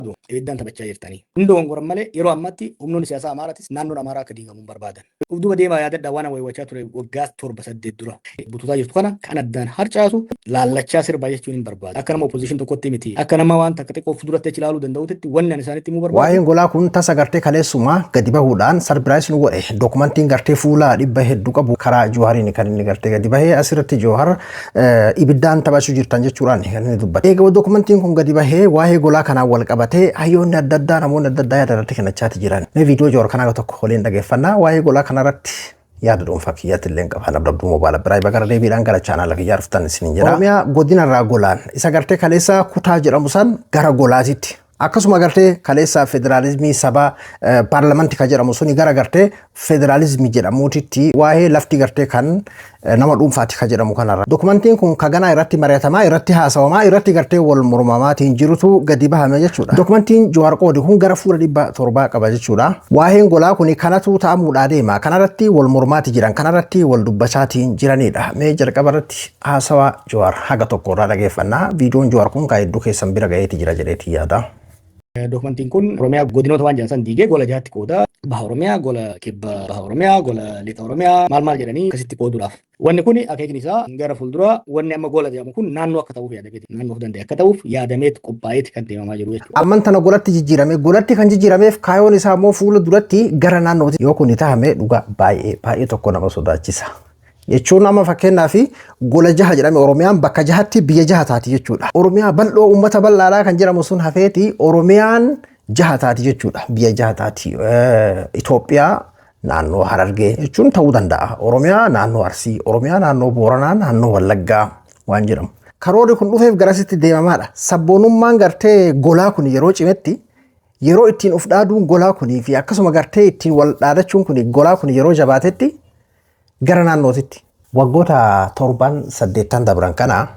Barbaadu ibiddaan taphachaa jirtanii. Hin dogongoran malee yeroo ammaatti humnoonni siyaasaa Amaaraatis naannoon Amaaraa akka diigamu hin barbaadan. Uf duuba deemaa yaadadhaa waan waywachaa ture waggaa 7 8 dura. Bututaa jirtu kana kan addaan harcaasu laallachaa sirbaa jechuun hin barbaadu. Akka nama opposition tokkotti miti. Akka nama waan takka xiqqoo of duratti achi ilaaluu danda'utti wanni ani isaanitti himuu barbaadu. Waa'een golaa kun tasa gartee kaleessuma gadi bahuudhaan surprise nu godhe. Dokumentiin gartee fuula dhibba hedduu qabu karaa Joohariin kan inni gartee gadi bahee asirratti Joohar ibiddaan taphachuu jirtan jechuudhaan kan inni dubbate. Egaa dokumentiin kun gadi bahee waa'ee golaa kanaan wal qabatee hayyoonni adda addaa, namoonni adda addaa yaada irratti kennachaati jiran. Mee viidiyoo Joohar kanaa tokko waliin dhageeffannaa. Waa'ee golaa kanarratti yaada dhuunfaa kiyyaatti illee qaba. Abdabduu moobaala biraa bagara deebiidhaan gara chaanaala kiyyaa dhuftan isiniin jedha. Oromiyaa godinarraa golaan isa gartee kaleessa kutaa jedhamu san gara golaatitti. Akkasuma gartee kaleessa federaalizimii sabaa paarlaamantii kan jedhamu suni gara gartee federaalizimii jedhamuutitti, waa'ee lafti gartee kan nama dhuunfaati kan jedhamu kanarra. Dokumentiin kun kaganaa irratti mari'atamaa, irratti haasawamaa, irratti gartee wal mormamaatiin jirutu gadi bahame jechuudha. Dokumentiin Jawaar qoode kun gara fuula 700 qaba jechuudha. Waa'een golaa kun kanatu ta'amuudhaa deema. Kanarratti wal mormaati jiran, kanarratti wal dubbachaatiin jiranidha. Mee jalqaba irratti haasawaa Jawaar haga tokko irraa dhageeffannaa. Viidiyoon Jawaar kun kan hedduu keessan bira gaheeti jira jedheeti yaada. Dokumentiin kun Oromiyaa godinoota waan jedhan san diigee gola jahatti qooda. Baha Oromiyaa, gola kibba baha Oromiyaa, gola lixa Oromiyaa maal maal jedhanii akkasitti qooduudhaaf. Wanni kun akeekni isaa gara fuulduraa wanni amma gola jedhamu kun naannoo akka ta'uuf yaadameeti. Naannoo of danda'e akka ta'uuf yaadameet qophaa'eeti kan deemamaa jiru jechuudha. Amman tana golatti jijjiirame. Golatti kan jijjiirameef kaayoon isaa immoo fuula duratti gara naannooti. Yoo kun tahame dhugaa baay'ee baay'ee tokko nama sodaachisa. Jechuun amma fakkeenyaaf gola jaha jedhame, Oromiyaan bakka jahatti biyya jaha taati jechuudha. Oromiyaa bal'oo uummata bal'aadhaa kan jedhamu sun hafeeti Oromiyaan jaha taati jechuudha. Biyya jaha taati. Itoophiyaa naannoo Harargee jechuun ta'uu danda'a. Oromiyaa naannoo Arsii, Oromiyaa naannoo Booranaa, naannoo Wallaggaa waan jedhamu. Karoorri kun dhufeef garasitti deemamaadha. Sabboonummaan gartee golaa kun yeroo cimetti, yeroo ittiin of dhaaduun golaa kunii fi akkasuma gartee ittiin wal dhaadachuun kun golaa kun yeroo jabaatetti gara naannootitti. Waggoota 7 8n dabran kana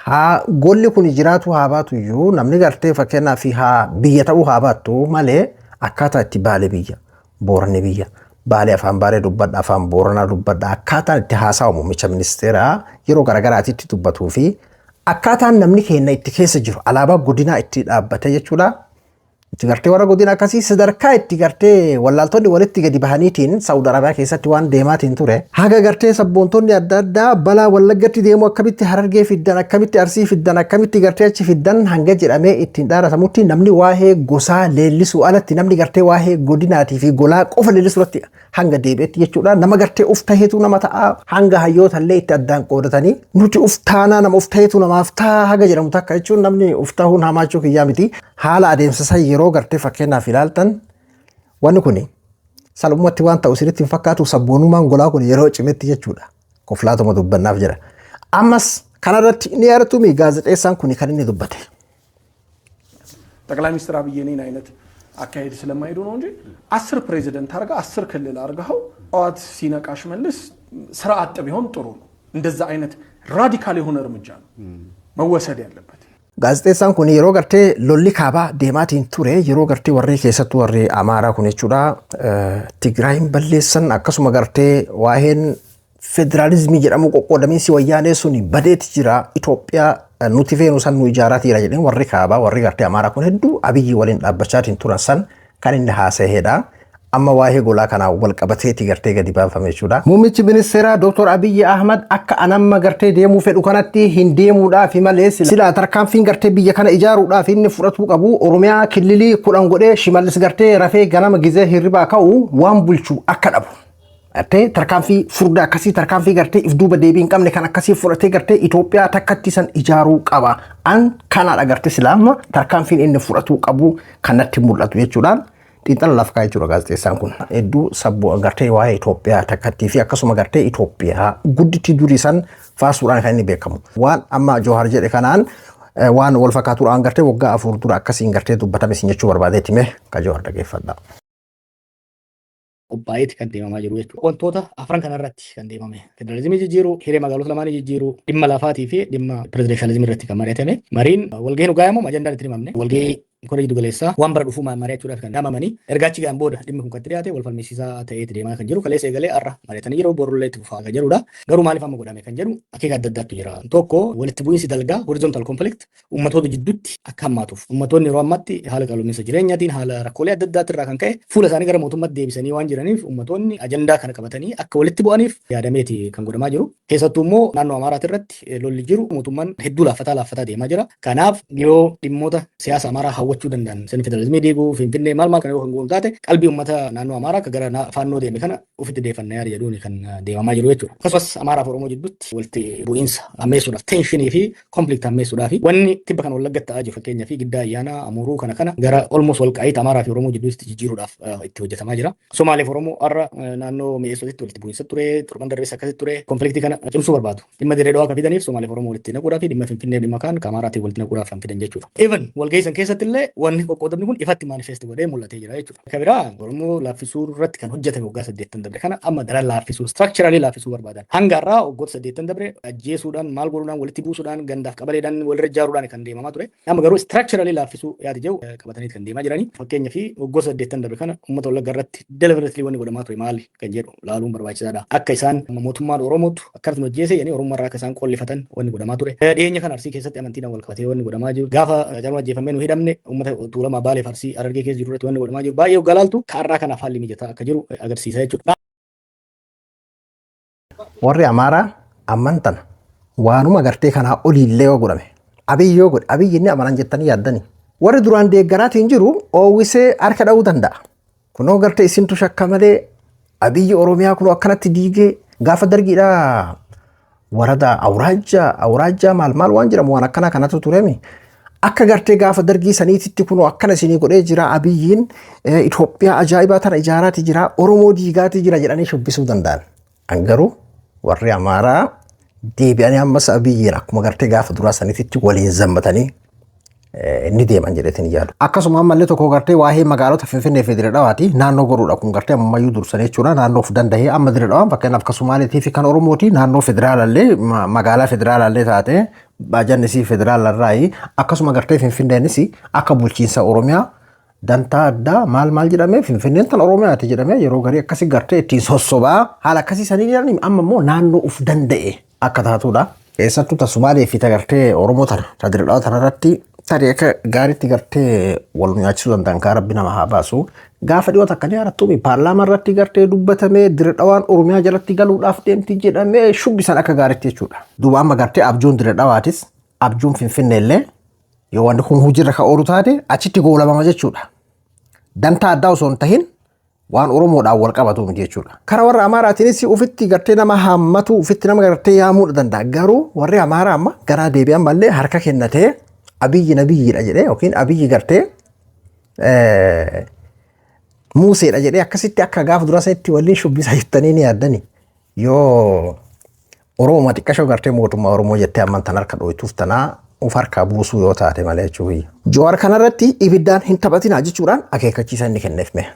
haa golli kun jiraatu haa baatu iyyuu, namni gartee fakkeenyaaf haa biyya ta'uu haa baattu malee, akkaataa itti Baalee biyya, Booranni biyya, Baalee afaan Baalee dubbadha, afaan Booranaa dubbadha, akkaataan itti haasawu muummicha ministeeraa yeroo garaagaraatitti dubbatuu fi akkaataan namni keenya itti keessa jiru alaabaa godinaa itti dhaabbate jechuudha. Itti gartee warra godina akkasii sadarkaa itti gartee wallaaltonni walitti gadi bahaniitiin Saawud Arabiyaa keessatti waan deemaatiin ture. Haga gartee sabboontonni adda addaa balaa Wallaggatti deemu akkamitti Harargee fiddan, akkamitti Arsii fiddan, akkamitti gartee achi fiddan hanga jedhamee ittiin dhaadatamutti, namni waa'ee gosaa leellisuu alatti namni gartee waa'ee godinaatii fi golaa qofa leellisuu irratti hanga deebi'etti jechuudha. Nama gartee uf taheetu nama ta'a, hanga hayyoota illee itti addaan qoodatanii nuti uf taanaa, nama uf taheetu namaaf ta'a haga jedhamu takka jechuun namni uf tahuun hamaachuu kiyyaa miti. Haala adeemsa isaa yeroo gartee fakkeenyaaf ilaaltan, wanni kun salphumatti waan ta'u isinitti hin fakkaatu, sabboonummaan golaa kun yeroo cimetti jechuudha. Koflaatuma dubbannaaf jedha. Ammas kanarratti ni yaadatumi gaazexeessaan kun kan inni dubbate. ጠቅላይ ሚኒስትር አብይ የኔን አይነት አካሄድ ስለማይሄዱ ነው እንጂ 10 ፕሬዚደንት አርጋ 10 ክልል አርገኸው ጠዋት ሲነቃ ሽመልስ ስራ አጥ ቢሆን ጥሩ ነው። እንደዛ አይነት ራዲካል የሆነ እርምጃ ነው መወሰድ ያለበት። Gaazexeessaan kun yeroo gartee lolli kaabaa deemaatiin ture, yeroo gartee warri keessattuu warri Amaaraa kun jechuudha Tigraayin balleessan, akkasuma gartee waa'een federaalizimii jedhamu qoqqoodamiinsi wayyaanee sun badeeti jira, Itoophiyaa nuti feenu san nu ijaaraatiira jedheen, warri kaabaa warri gartee Amaaraa kun hedduu Abiyyi waliin dhaabbachaatiin turan san kan inni haasa'edha. Amma waa'ee golaa kanaan wal qabateeti gartee gadi baafame jechuudha. Muummichi ministeeraa Dr. Abiyyi Ahmad akka anamma gartee deemuu fedhu kanatti hin deemuudhaaf malee, silaa tarkaanfiin gartee biyya kana ijaaruudhaaf inni fudhatuu qabu Oromiyaa killilii 10 godhee Shimallis gartee rafee ganama gizee hirribaa ka'u waan bulchu akka dhabu. Gartee tarkaanfii furdaa akkasii, tarkaanfii gartee if duuba deebii hin qabne kan akkasii fudhatee gartee Itoophiyaa takkatti san ijaaruu qaba. An kanaadha gartee silaama tarkaanfiin inni fudhatuu qabu kan natti mul'atu jechuudhaan xiinxala lafa kaa'ee jechuudha gaazexeessaan kun. Hedduu sabboo gartee waa'ee Itoophiyaa takkattii fi akkasuma gartee Itoophiyaa gudditti durii san faarsuudhaan kan inni beekamu. Waan amma Joohar jedhe kanaan waan wal fakkaatuudhaan gartee waggaa 4 dura akkasiin gartee dubbatame isin jechuu barbaadeetti. Mee ka Joohar dhageeffadha. Qophaa'eeti kan deemamaa jiru jechuudha. Wantoota afran kanarratti kan deemame. Federaalizimii jijjiiruu, hiree magaalota lamaanii jijjiiruu, dhimma lafaatii fi dhimma pirezidaanshalizimii irratti kan mari'atame. Mariin walgahii nu gaayamu ajandaan itti himamne. Walgahii Koree jiddu galeessaa waan bara dhufuu mari'achuudhaaf kan yaamamanii. Erga achi ga'an booda dhimmi kun kan dhiyaate wal falmisiisaa ta'eeti deemaa kan jiru. Kaleessa eegalee har'a mari'atanii jiru, borullee itti fufaa kan jirudha. Garuu maaliif amma godhame kan jedhu akeeka adda addaatu jira. Tokko, walitti bu'iinsi dalgaa, horizontal conflict, ummatoota jidduutti akka hammaatuuf. Ummatoonni yeroo ammaatti haala qaluminsa jireenyaatiin, haala rakkoolee adda addaatti irraa kan ka'e fuula isaanii gara mootummaatti deebisanii waan jiraniif, ummatoonni ajandaa kana qabatanii akka walitti bu'aniif yaadameeti kan godhamaa jiru. Keessattuu immoo naannoo Amaaraati irratti lolli jiru mootummaan hedduu laaffataa laaffataa deemaa jira. Kanaaf yoo dhimmoota siyaasa Amaaraa hawwachuu danda'an, sirni federalizimii diiguu, Finfinnee maal maal kana yoo kan goonu taate, qalbii uummata naannoo Amaaraa akka gara faannoo deeme kana ofitti deeffanna yaada jedhuun kan deemamaa jiru jechuudha. Akkasumas Amaaraa fi Oromoo jidduutti walitti bu'iinsa hammeessuudhaaf, tension fi conflict hammeessuudhaaf, wanni tibba kana Wallagga ta'aa jiru fakkeenyaa fi Giddaa Ayyaanaa, Amuruu kana kana gara almost Walqaayiit Amaaraa fi Oromoo jidduutti jijjiiruudhaaf itti hojjetamaa jira. Somaalee fi Oromoo har'a naannoo Mi'eessootitti walitti bu'iinsa ture, torban darbees akkasitti ture, conflictii kana cimsuu barbaadu. Dhimma Dirree Dhawaa kan fidaniif Somaalee fi Oromoo walitti naquudhaaf fi dhimma Finfinnee, dhimma kaan Amaaraatiin walitti naquudhaaf kan fidan jechuudha. Even walgahii san keessatti illee wanni qoqqoodamni kun ifatti manifest godhee mul'atee jira jechuudha. Akka biraa Oromoo laaffisuu irratti kan hojjetame waggaa 80 dabre kana amma daran laaffisuu, structurally laaffisuu barbaadan. Hanga har'aa waggoota 80 dabre ajjeesuudhaan, maal godhuudhaan, walitti buusuudhaan, gandaaf qabaleedhaan walirra ijaaruudhaan kan deemamaa ture. Amma garuu structurally laaffisuu yaada jedhu qabatanii kan deemaa jiranii. Fakkeenyaa fi waggoota 80 dabre kana uummata Wallagga irratti deliberately wanni godhamaa ture maali kan jedhu laaluun barbaachisaadha. Akka isaan mootummaan Oromootu akkanatti hojjeese jedhanii Oromoo irraa akka isaan qollifatan wanni godhamaa ture. Dhiyeenya kana Arsii keessatti amantiidhaan wal qabatee wanni godhamaa jiru. Gaafa Hacaaluun ajjeefamee nu hidhamne uummata Tuulamaa, Baalee fi Arsii, Harargee keessa jiru irratti wanni godhamaa jiru baay'ee hoggaa laaltu kaarraa kanaaf haalli mijataa akka jiru agarsiisa jechuudha. Warri Amaaraa amman tana waanuma gartee kanaa oliillee yoo godhame, Abiyyi yoo godhe, Abiyyi inni amanan jettanii yaaddanii. Warri duraan deeggaraatiin jiru oowwisee harka dha'uu danda'a. Kunoo gartee isintu shakka malee Abiyyi Oromiyaa kunoo akkanatti diigee gaafa dargiidhaa warada awuraajjaa awuraajjaa maal maal waan jedhamu waan akkanaa kanatu turemi. Akka gartee gaafa dargii saniititti kunoo akkana isinii godhee jira Abiyyiin, Itoophiyaa ajaa'ibaa tana ijaaraati jira, Oromoo diigaati jira jedhanii shubbisuu danda'an. An garuu warri Amaaraa deebi'anii ammas Abiyyiin akkuma gartee gaafa duraa saniititti waliin zammatanii inni deeman jedheetiin yaadu. Akkasuma ammallee tokko gartee waa'ee magaalota Finfinnee fi Dirree Dhawaati naannoo godhuudha, kun gartee ammayyuu dursanii jechuudha, naannoo of danda'ee. Amma Dirree Dhawaan fakkeenyaaf akka Somaaleetii fi kan Oromooti naannoo federaalallee magaalaa federaalallee taate baajannisii federaalarraayi. Akkasuma gartee Finfinneenis akka bulchiinsa Oromiyaa dantaa addaa maal maal jedhamee, Finfinneen tan Oromiyaati jedhamee yeroo garii akkasii gartee ittiin sossobaa haala akkasii sanii jedhanii, amma immoo naannoo of danda'e akka taatudha. Keessattuu ta Sumaalee fi ta gartee Oromoo tana ta Dirree Dhawaa tana irratti tarii akka gaariitti gartee wal nyaachisuu danda'an kaa rabbi nama haa baasu. Gaafa dhiyoo takka ni yaadattuumi paarlaamaa irratti gartee dubbatamee Dirree Dhawaan Oromiyaa jalatti galuudhaaf deemti jedhamee shubbisan akka gaariitti jechuudha. Duuba amma gartee abjuun Dirree Dhawaatis abjuun Finfinnee illee yoo wanti kun hojiirra kan oolu taate achitti goolabama jechuudha. Dantaa addaa osoo hin tahin waan Oromoodhaan wal qabatu miti jechuudha. Kara warra Amaaraatiinis ofitti gartee nama haammatu, ofitti nama gartee yaamuu danda'a. Garuu warri Amaaraa amma garaa deebi'an mallee harka kennatee Abiyyi nabiyyiidha jedhee yookiin Abiyyi gartee Muuseedha jedhee akkasitti akka gaafa dura sanitti waliin shubbisa jettanii ni yaaddani. Yoo Oromoo xiqqashoo gartee mootummaa Oromoo jettee amman tan harka dhooytuuf tanaa of harkaa buusuu yoo taate malee jechuudha. Jawaar kanarratti ibiddaan hin taphatinaa jechuudhaan akeekkachiisa inni kenneef mee.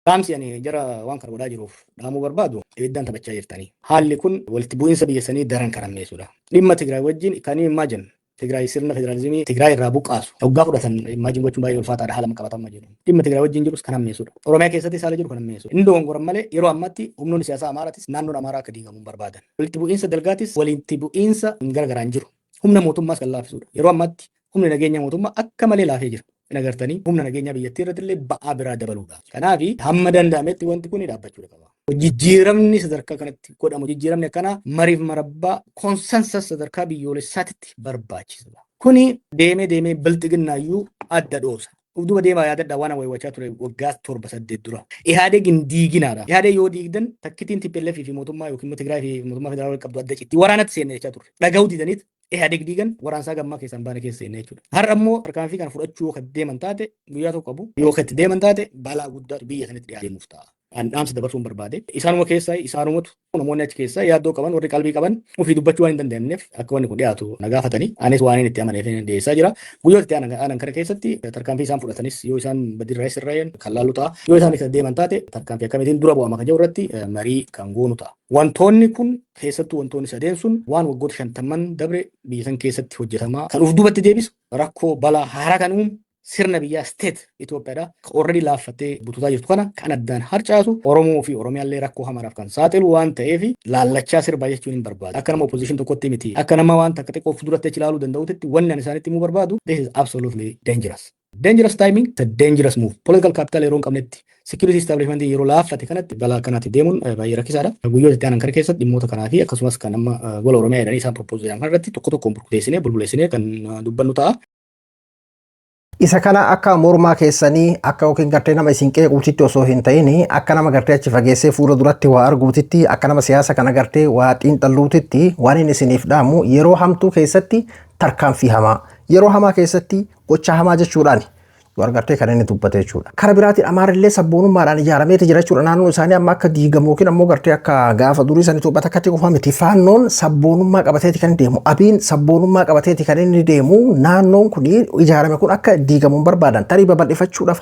Dhaamsi ani jara waan kana godhaa jiruuf dhaamuu barbaadu, ibiddaan taphachaa jirtanii. Haalli kun walitti bu'iinsa biyya sanii daran kan hammeessudha. Dhimma Tigraay wajjin kan imagine Tigraay sirna federaalizimii Tigraay irraa buqqaasu hoggaa fudhatan imagine gochuun baay'ee ulfaataadha haala qabatamaa jiru. Dhimma Tigraay wajjin jirus kan hammeessudha. Oromiyaa keessattis haala jiru kan hammeessu. Inni dogongoran malee yeroo ammaatti humnoonni siyaasaa Amaaraatis naannoon Amaaraa akka diigamu hin barbaadan. Walitti bu'iinsa dalgaatis walitti bu'iinsa gara garaan jiru. Humna mootummaas kan laaffisudha. Yeroo ammaatti humni nageenya mootummaa akka malee laafee jira. Hin agartanii, humna nageenyaa biyyattii irratti illee ba'aa biraa dabaluudha. Kanaaf hamma danda'ametti wanti kun dhaabbachuu qaba. Jijjiiramni sadarkaa kanatti godhamu, jijjiiramni akkanaa mariif marabbaa, consensus sadarkaa biyyoolessaatitti barbaachisaadha. Kuni deemee deemee bilxiginnaayyuu adda dhoosa. Uf duuba deemaa yaadadhaa waan waywachaa ture waggaa 7 8 dura. Ihaadeg hin diiginaadha. Ihaadeg yoo diigdan takkitiin TPLF fi mootummaa yookiin immoo Tigraay fi mootummaa federaalaa qabdu adda citti. Waraanatti seenne jechaa turre. Dhaga'uu didaniit Ihaadeg diigan, waraansaa gammaa keessaan baane keessa seenne jechuudha. Har'a immoo tarkaanfii kana fudhachuu yoo kan deeman taate, guyyaa tokko qabu yoo kan itti deeman taate, balaa guddaatu biyya sanitti dhiyaatee deemuuf ta'a. An dhaamsa dabarsuun barbaade. Isaanuma keessaa, isaanumatu namoonni achi keessaa yaaddoo qaban, warri qalbii qaban ofii dubbachuu waan hin danda'amneef akka wanni kun dhiyaatu na gaafatanii, anis waan inni itti amaneef dhiyeessaa jira. Guyyoota itti aanan kana keessatti tarkaanfii isaan fudhatanis, yoo isaan badirraa sirraa'an kan laallu ta'a. Yoo isaan isa deeman taate, tarkaanfii akkamiitiin dura bu'ama kan jiru irratti marii kan goonu ta'a. Wantoonni kun, keessattuu wantoonni sadeen sun, waan waggoota 50n dabre biyya san keessatti hojjetamaa kan uf duubatti deebisu, rakkoo balaa haaraa kan uumu, sirna biyyaa, state Itoophiyaadha. Already laaffattee bututaa jirtu kana kan addaan harcaasu, Oromoo fi Oromiyaallee rakkoo hamaadhaaf kan saaxilu waan ta'eef laallachaa sirbaa jechuun hin barbaadu. Akka nama opposition tokkotti miti. Akka nama waan takka xiqqoo fuulduratti achi ilaaluu danda'utti wanni ani isaanitti himuu barbaadu, this is absolutely dangerous. Dangerous timing, it's a dangerous move. Political capital yeroo hin qabnetti, security establishment yeroo laaffate kanatti balaa akkanaatti deemuun baay'ee rakkisaadha. Guyyoota itti aanan kana keessatti dhimmoota kanaa fi akkasumas kan amma gola Oromiyaa jedhanii isaan propose jedhan kanarratti tokko tokkoon burkuteessinee bulbuleessinee kan dubbannu ta'a. Isa kana akka mormaa keessanii akka yookiin gartee nama isin qeequutitti osoo hin ta'in, akka nama gartee achi fageessee fuula duratti waa arguutitti, akka nama siyaasa kana gartee waa xiinxalluutitti, waan inni isiniif dhaamu yeroo hamtuu keessatti tarkaanfii hamaa, yeroo hamaa keessatti gocha hamaa jechuudhaani. Yoo argartee kan inni dubbate jechuudha. Kara biraatiin Amaarillee sabboonummaadhaan ijaarameeti jira jechuudha. Naannoon isaanii amma akka diigamu yookiin ammoo gartee akka gaafa durii san Itoophiyaa takkatti qofa miti. Faannoon sabboonummaa qabateeti kan inni deemu. Abiin sabboonummaa qabateeti kan inni deemu. Naannoon kun ijaarame kun akka diigamu hin barbaadan. Tarii babal'ifachuudhaaf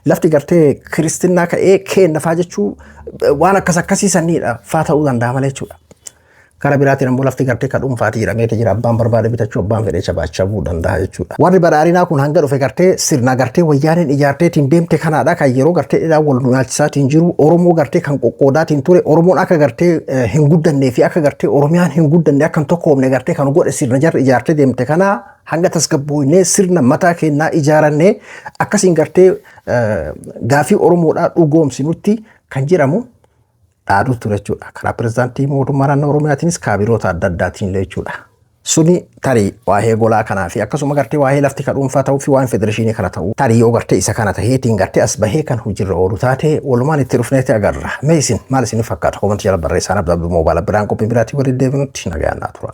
lafti gartee kiristinnaa ka'ee kennafaa jechuu waan akkas akkasii sanniidha faa ta'uu danda'a malee jechuudha. Kara biraatiin ammoo lafti gartee kan dhuunfaati jedhameeti jira. Abbaan barbaade bitachuu, abbaan fedhee chabaachabuu danda'a jechuudha. Warri badhaadhinaa kun hanga dhufe gartee sirna gartee wayyaaneen ijaarteetiin deemte kanaadha kan yeroo gartee dheeraa wal nyaachisaatiin jiru, Oromoo gartee kan qoqqoodaatiin ture, Oromoon akka gartee hin guddannee fi akka gartee Oromiyaan hin guddanne, akka hin tokkoomne gartee kan godhe sirna jarri ijaartee deemte kana hanga tasgabbooynee sirna mataa keenyaa ijaarannee akkasiin gartee gaafii Oromoodhaa dhugoomsinutti kan jedhamu dhaaduu ture jechuudha. Karaa pirezidaantii mootummaa naannoo Oromiyaatiinis kaabiroota adda addaatiin illee jechuudha. Suni tarii waa'ee golaa kanaa fi akkasuma gartee waa'ee lafti kan dhuunfaa ta'uu fi waa'ee federeeshinii kana ta'uu, tarii yoo gartee isa kana taheetiin gartee as bahee kan hojiirra oolu taate, walumaan itti dhufneeti agarra. Mee isin maal isin fakkaata? Comment jala barreessaan. Abdii Moobaala biraan qophii biraatii waliin deebinutti nagaan naa tura.